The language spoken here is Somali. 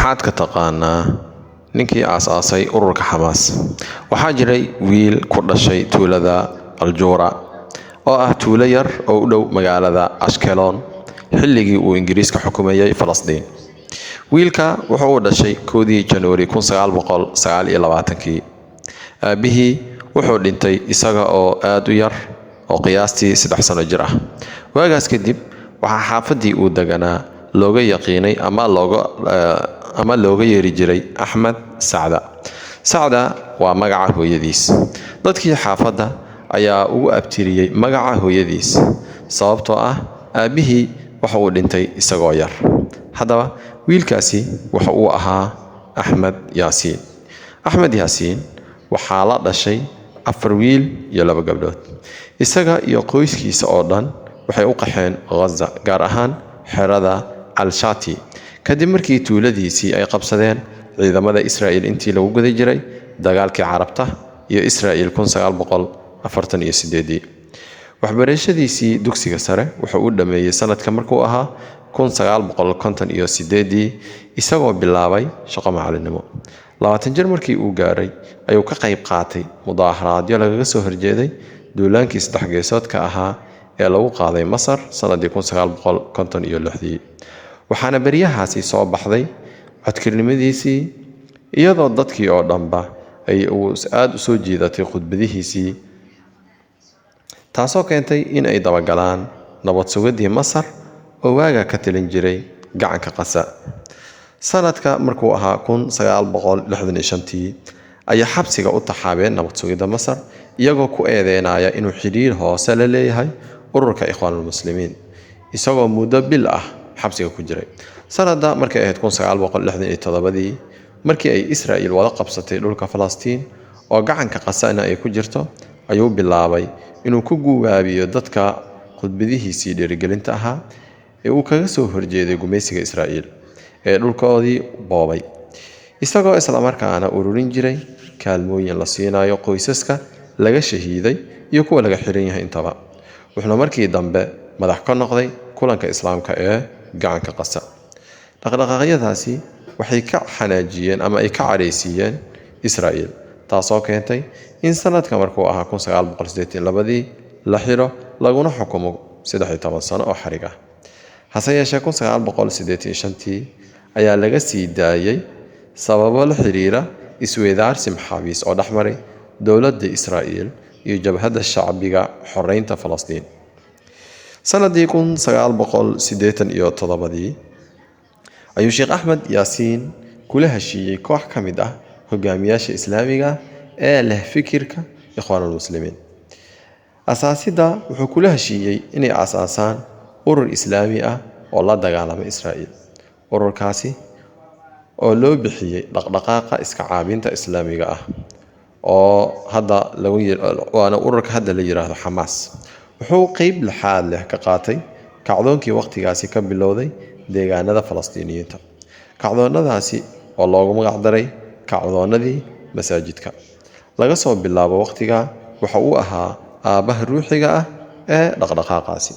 Maxaad ka taqaanaa ninkii aasaasay ururka Xamaas? Waxaa jiray wiil ku dhashay tuulada Aljuura oo ah tuulo yar oo u dhow magaalada Ashkelon xilligii uu Ingiriiska xukumayay Falastiin. Wiilka wuxuu u dhashay 1dii Januari 1929kii. Aabbihii wuxuu dhintay isaga oo aad u yar oo qiyaastii 3 sano jir ah. Waagaas kadib waxaa xaafaddii uu deganaa looga yaqiinay ama looga yeeri jiray Axmed Sacda. Sacda waa magaca hooyadiis. Dadkii xaafadda ayaa ugu abtiriyey magaca hooyadiis sababtoo ah aabbihii waxa uu dhintay isagoo yar. Haddaba wiilkaasi waxa uu ahaa Axmed Yaasiin. Axmed Yaasiin waxaa la dhashay afar wiil iyo laba gabdhood. Isaga iyo qoyskiisa oo dhan waxay u qaxeen Ghaza, gaar ahaan xerada Al-Shati, kadib markii tuuladiisii ay qabsadeen ciidamada Israa'il intii lagu guda jiray dagaalkii Carabta iyo Israa'il 1948dii. Waxbarashadiisii dugsiga sare wuxuu u dhammeeyey sanadka markuu ahaa 1958dii, isagoo bilaabay shaqo macalinimo. 20 jir markii uu gaaray ayuu ka qayb qaatay mudaaharaadyo lagaga soo horjeeday duulaankii saddex geesoodka ahaa ee lagu qaaday Masar sanadii 1956dii. Waxaana beryahaasi soo baxday codkarnimadiisii, iyadoo dadkii oo dhanba ay uu aada u soo jiidatay khudbadihiisii, taasoo keentay in ay dabagalaan nabad sugiddii Masar oo waagaa ka talin jiray gacanka Qasa. Sanadka markuu ahaa 1965tii ayaa xabsiga u taxaabeen nabad sugidda Masar, iyagoo ku eedeynaya inuu xidhiir hoose la leeyahay ururka Ikhwaanulmuslimiin, isagoo muddo bil ah xabsiga ku jiray. Sanadda markay ahayd 1967dii, markii ay Israa'il wada qabsatay dhulka Falastiin oo gacanka Qasana ay ku jirto, ayuu bilaabay inuu ku guwaabiyo dadka khudbadihiisii dhiirigelinta ahaa ee uu kaga soo horjeeday gumaysiga Israa'iil ee dhulkoodii boobay, isagoo islamarkaana ururin jiray kaalmooyin la siinayo qoysaska laga shahiiday iyo kuwa laga xiran yahay intaba. Wuxuuna markii dambe madax ka noqday kulanka Islaamka ee gacanka Qasa. Dhaqdhaqaaqyadaasi waxay ka xanaajiyeen ama ay ka caraysiiyeen Israa'iil, taasoo keentay in sanadka markuu ahaa 1982dii la xiro, laguna xukumo 13 sano oo xarig ah. Hase yeeshee 1985tii ayaa laga sii daayey sababo la xiriira isweydaarsi maxaabiis oo dhexmaray dowladda Israa'iil iyo Jabhadda Shacbiga Xoreynta Falastiin. Sanadii 1987dii ayuu Sheekh Axmed Yaasiin kula heshiiyey koox ka mid ah hogaamiyaasha Islaamiga ee leh fikirka Ikhwaanulmuslimiin asaasidda. Wuxuu kula heshiiyey inay aasaasaan urur Islaami ah oo la dagaalama Israa'iil, ururkaasi oo loo bixiyey Dhaqdhaqaaqa Iska Caabinta Islaamiga ah, oo hadda lagu waana ururka hadda la yiraahdo Xamaas. Wuxuu qeyb lixaad leh ka qaatay kacdoonkii waqtigaasi ka bilowday deegaanada Falastiiniyiinta, kacdoonnadaasi oo loogu magac daray kacdoonnadii masaajidka. Laga soo bilaabo waqtigaa waxa uu ahaa aabbaha ruuxiga ah ee dhaqdhaqaaqaasi.